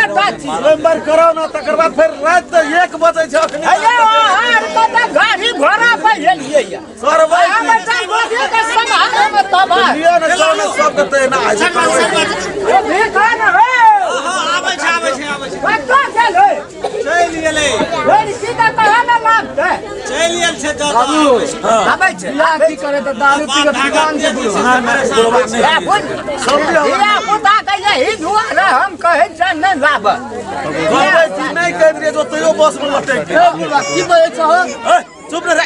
बेटा छी। स्वयंवर कराउ ने, तकर बाद फेर राति तऽ 1 बजै छै अखनी। अरे अहाँ तऽ गाड़ी घोड़ा पर एलियै या। करबै अहाँ की? बच्चा गोदी के सम्हारे में तबाह। लिअ ने, चलू सबके तऽ एना होइ छै, करबै की? ओ भीखन हे। आबै छै, आबै छै, आबै छै। कतऽ गेल हे? चलि गेलै। लड़की के कहाँ ने लागतै? चलि गेल छै तऽ आबै छै। बियाह की करे तऽ दारू पी के पिटान छै बुढ़वा। बुढ़वा नहि। धिया पुता के यही दुआरे हम कहै छै नहि लाबऽ। करबै की? नहि कहैत रहियै जो तैयो बस मे लटकि गेल। ए बुढ़वा, की बजै छहो? ए, चुप ने रे,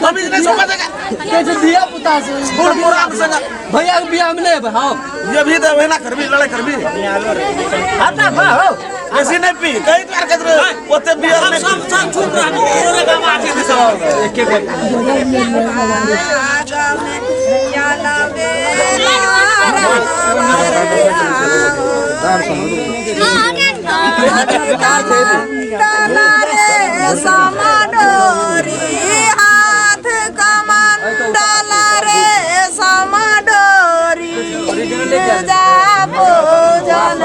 तमीज नहि छौ बजै के। कहै छै धिया पुता से। बूढ़ पुरान संग। भैया के बियाह में नहि एबै हम। ये भी तऽ एना करबी, लड़ाई करबी। हटा हो। बेसी नहि पी, कई बार कहैत रहे ओते बियर नहि सब सब चुप रहबी, तोरे गाम आके दे सब। हाथ कमंडल रे समाडोरी, गिरजा पूजन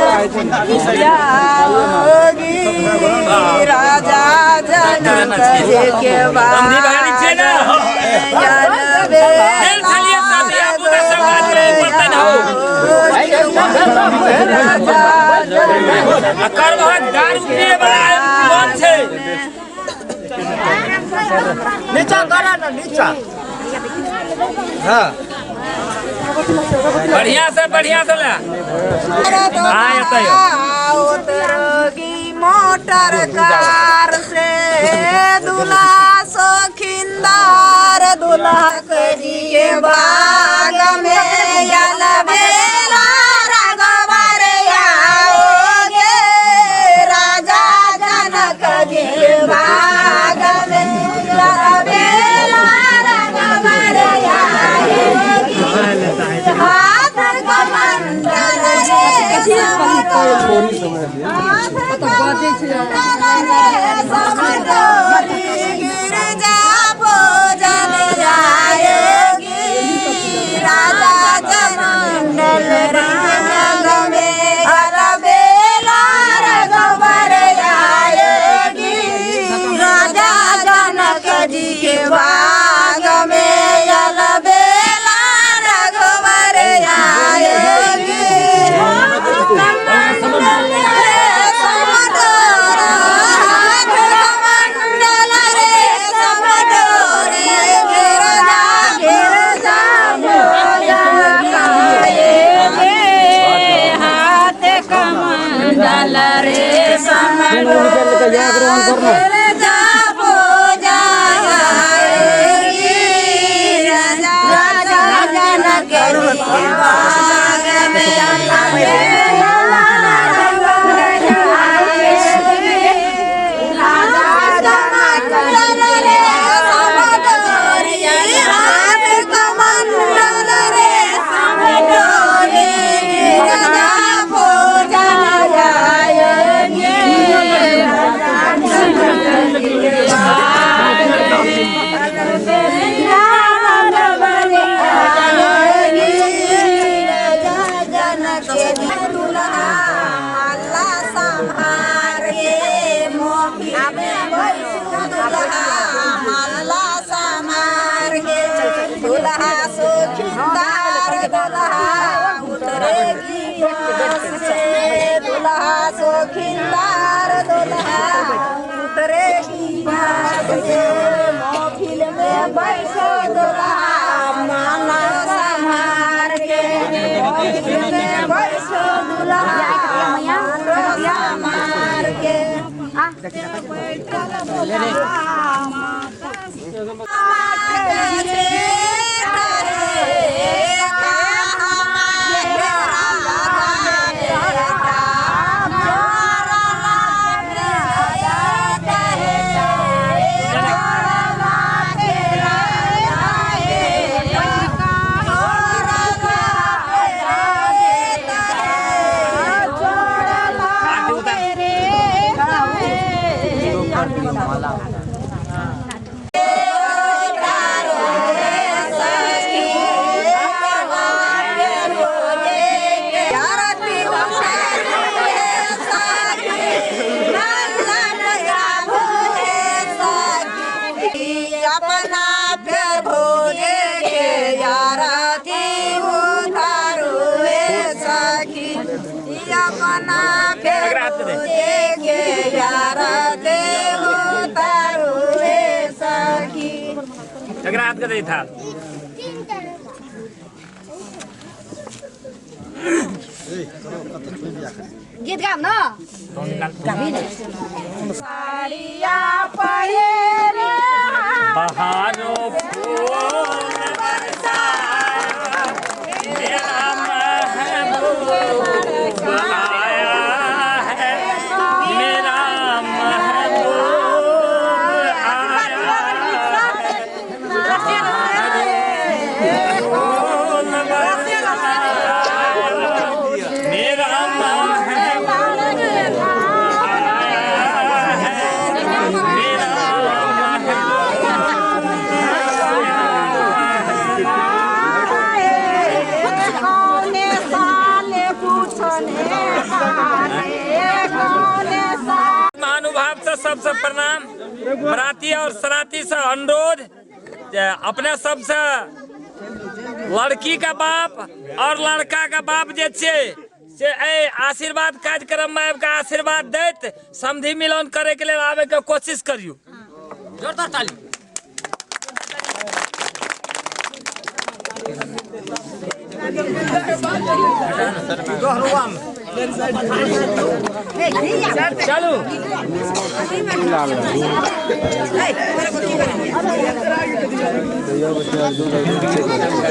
जाओगी राजा जनक जी के समधी भारी छियै ने? गेल छलियै शादी, आबू तऽ सब आदमी बर्तन हौ। आ करबहक दारू पिए बला कोन छै? नीचा करा ने नीचा। हाँ। बढ़िया से, बढ़िया से ले। हाँ, एतै। उतरोगी मोटर कार से दुल्हा सोखिंदार, दुल्हा जी के बाग में यल बेला रघुवर आओगे, राजा जनक जी के बाग में यल बेला रघुवर आएगी, हाथ कमंडल रे समडोरी, हाथ कमंडल रे समडोरी, गिरजा भोजन आएगी, राजा जमंडल रंग में अलबेला रघुवर आएगी, राजा जनक जी के बाग में अलबेला रघुवर आएगी, कमंडल रे समडोरा, हाथ कमंडल रे समडोरी, गिरजा गिरजा भोजन आएगे, हाथ कमंडल रे समडोरा, गिरजा पूजन आएगी, राजा जनक जी के बाग में अलबेला रघुवर आएगी, राजा कमंडल रे समडोरी, हाथ कमंडल रे समडोरी, गिरजा पूजन आएगी, राजा जनक जी के बाग में अलबेला रघुवर आएगी, राजा जनक जी दुल्हा अल्लाह संहार के मोफी में बैसू, दुल्हा अल्लाह संहार के, दुल्हा सुखिंदार, दुल्हा उतरेगी बस से, दुल्हा सुखिंदार, दुल्हा उतरेगी बस से, मोफिल में बैसो, दुल्हा माला संहार के, मोफिल में बैसो, दुल्हा माला संहार के, बैठल दुल्हा जकरा हाथ के दे देखे यारते उतारू रे सखी। जकरा हाथ के दे थाल। गीत गाब न साड़िया पहिरे बहारो फूल बरसाए, मेरा महबूब आया है, मेरा महबूब आया है, फूल बरसाए, मेरा महबूब आया है, मेरा कौने साले पूछने वाले कौने साले। महानुभाव से सबसे प्रणाम। बराती और सराती से अनुरोध जे अपने सबसे लड़की का बाप और लड़का का बाप जे छे से ए आशीर्वाद कार्यक्रम में आबि के आशीर्वाद दैत समधि मिलन करे के लेल आबे के कोशिश करियो। जोरदार ताली। चलू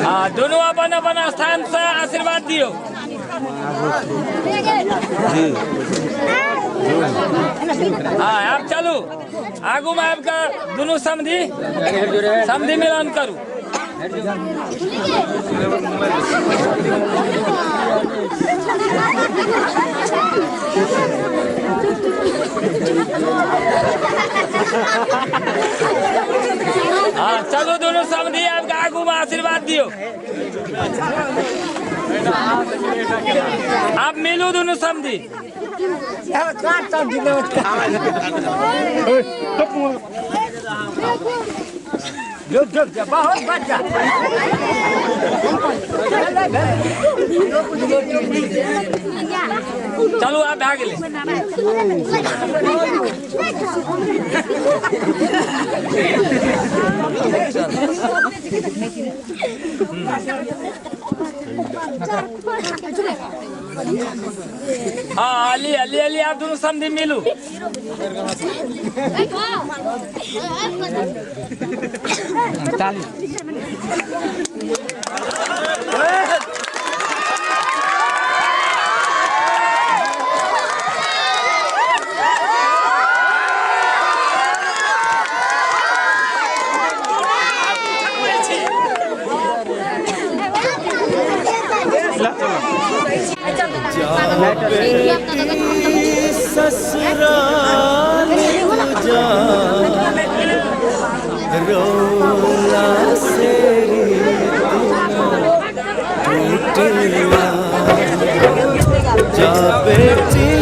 हाँ दोनों अपन अपन स्थान से आशीर्वाद दियो। हाँ आप चलू आगू में आबि के दुनू समधि समधि मिलन करू। हाँ चलू दुनू समधि आबि के आगू में आशीर्वाद दियो। आप मिलू दुनू समधि। बहुत बच्चा चलू आप भए गेलै। हाँ अली अली अली आप दोनों समधि मिलू। ससुराल जा रोला से टूटला जा बेटी।